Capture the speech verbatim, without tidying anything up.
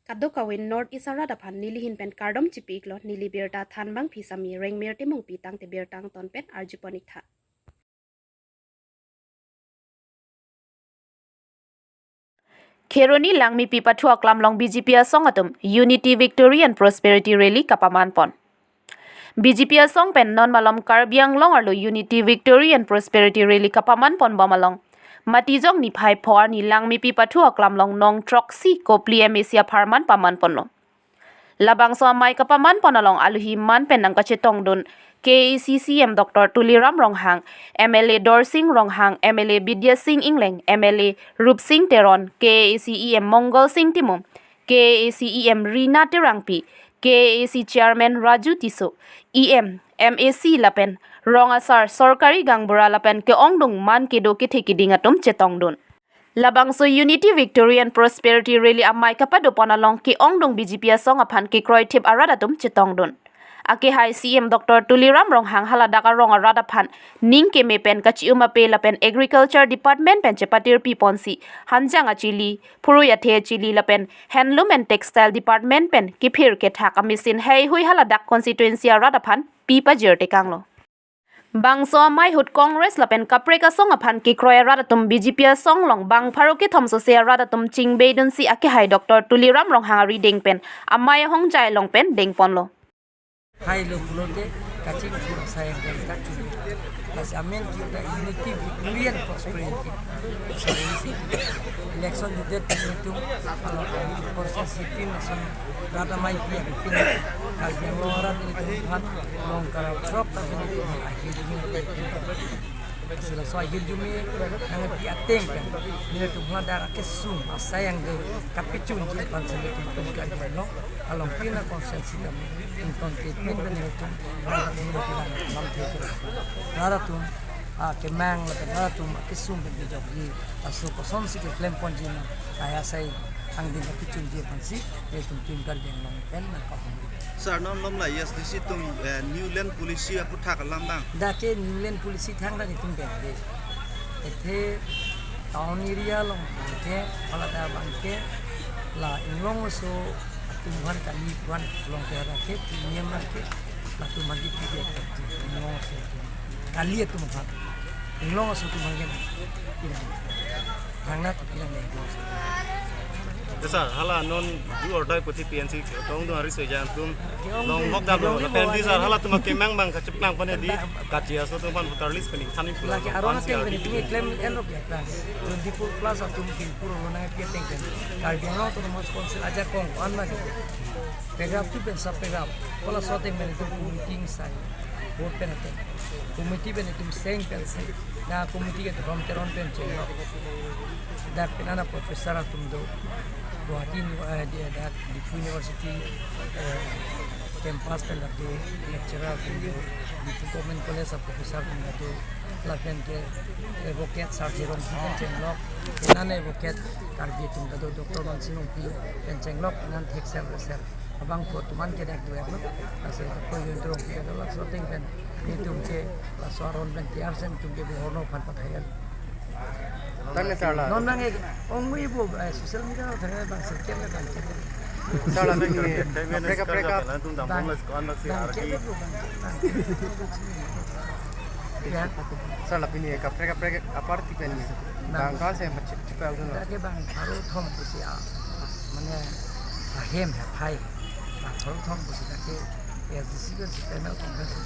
Kadokave North East arat aphan nelihin pen kardom chipi-iklo, neli birta thanbang phisami Rengmir Timungpi tangte birta angton pen arjupon-iktha. Kheroni Langmepi pathu aklam along B J P asong atum Unity, Victory and Prosperity Rally kapamanpon. B J P asong pen non malom Karbi Anglong arlo Unity, Victory and Prosperity Rally kapamanpon bom along Matijong niphai pho arni Langmepi pathu aklam along nong throksi Kopili M A C apharman pamanponlo. Labangso amei kapamanpon along alohi man pen nangkachetongdun K A A C C E M Doctor Tuliram Ronghang, M L A Dorsing Ronghang, M L A Bidya Sing Engleng, M L A Rupsing Teron, K A A C E M Mongol Sing Timung, K A A C E M Rina Terangpi, K A A C Chairman Raju Tisso, E M, M A C lapen rong asar, sorkari gaonbura lapen ke-ongdung man kedo kethe keding atum chetongdun. Labangso Unity, Victory and Prosperity Rally amei kapadopon along ke-ongdung B J P asong aphan kekroithip arat atum chetongdun. Akehai C E M Doctor Tuliram Ronghang haladak arong arat aphan ning keme pen kachi-um ape lapen Agriculture Department pen chepatirpiponsi hanjang achili, phurui athe achili lapen Handloom and Textile Department pen kephir kethak a-machine heihui haladak constituency arat aphan pi pajirtekanglo. Bangso amei ahut Congress lapen kaprek asong aphan kekroi arat atum B J P asong along bang pharo kethom sose arat atum chingbeidunsi akehai Doctor Tuliram Ronghang arideng pen amei ahongjai along pen dengponlo. Hai lo pulote kachingthur asai angkang kachingthur. Lasi amen kita Unity, Victory and Prosperity. Election judet tum, kalau constituency lason rat amei pi pi Karbi Anglong arat ilitum aphan long karap throk ta ilitum ahirjume. Sila so ahirjume nangpi ateng kan. Nelitum aphan dak kesung asai angdeng kapachunji aphan sila ilitum Karbi Anglong along pina constituency kami ington ke pin pen ilitum rat atum ilitum lam the ke rat atum, ah, kemang lapen rat atum akesung pen kejokji, laso kosonsi keklemponji ma, kaya asai angdeng kapachunji aphansi ilitum Team Karbi Anglong pen nangkahumri. Sir, non malom la A S D C atum, eh, New Land Policy aputhak alam abang. Dak ke New Land Policy thang dak itum bengde. Athe town area along abangke, phalata abangke, la inglong aso atum aphan kali pu-an along ke dak ke premium abangke, latum abangke pi dia ke inglong aso atum. Kali atum aphan. Inglong aso atum abangke na. Pinang. Thangnatthu pinang inglong aso atum. Yes, sir. Hala non do or die puthi T N C ke-ongdung ari sejang atum. Ke-ongdung, long bok dam ke-ongdung lo. Lapen di, sir, halatum akemang abang kacheplang pon di, kachi aso atum aphan voter list pen ingthan pu lake lo, aron ateng pen itum keklem enrok ya kan. Twenty-four plus atum ke puro lo nangpi ateng pen. Karbi Anglong Autonomous Council ajakong ko-an lake. Paragraph two pen sub paragraph. Hala so ateng pen itum committee ingsai. Board pen ateng. Committee pen itum seng pensi. Na committee ke Rom Teron pen chenglok. Dak penang a-professor atum do. Guwahati Uni-, eh, di-, dak Diphu University, eh, campus pen dak do. Lecturer atum do. Diphu Government College a-professor atum dak do. Lapen ke advocate Sarthe Rongpi pen chenglok. Penang advocate Karbi atum dak do, Doctor Mansing Rongpi pen chenglok, penang thek sel sel. Abangphu atum an ke dak do ya, no? Lasi Doctor Jayanta Rongpi dak do, laso ateng pen nelitum ke laso aron pen T R C M atum ke bohorno aphan pathai-an. Tangte sir la. Non nang ek ongwi bo, eh, social media lo thang bang sir ke bang ke. Sir la nang ni kaprek kaprek a-, bang, bang ke bo bang ke, bang ke. Ya. Sir la pini kaprek kaprek a-party pen ni. Bang. Bang ka se macet cepat udah. Dak ke bang pharo thom pusi a, mane ahem haphai. Bang pharo thom pusi dak ke A S D C ke si panel convention.